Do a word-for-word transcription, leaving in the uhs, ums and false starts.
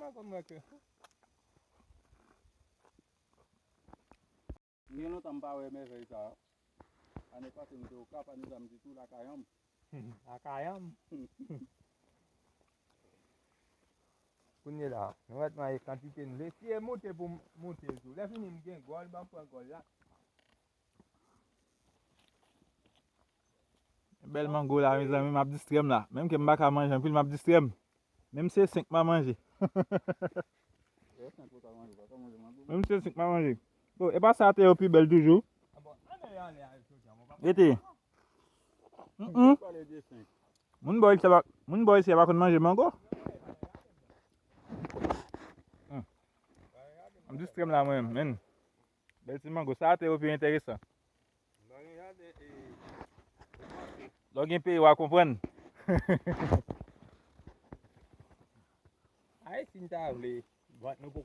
M gen lontan m pa wè mèvèy sa a. Ane pase m te Okap, ane sa a m te tou lakay an m. Lakay an m. Kounye la, nou mèt manje kantite nou vle. Si e moute pou m moute l tou. Lè fini m gen gòl, ban m pran gòl la. Bèl mango la, mezanmi, m ap distrè m la. Menm ke m pa ka manje anpil, m ap distrè m. Menm se senk m a manje. Menm se senk m a manje. Bon, e pa sa te yo pi bèl toujou. Rete. Mm-mm. Moun bò isi a pa, moun bò isi a pa konn manje mango. Hmm. M distrè m la mwen menm, men. Bèl ti mango. Sa te yo pi enteresan. Lè w gen peyi, w a konprann. Ay, si n ta vle, vant nou poko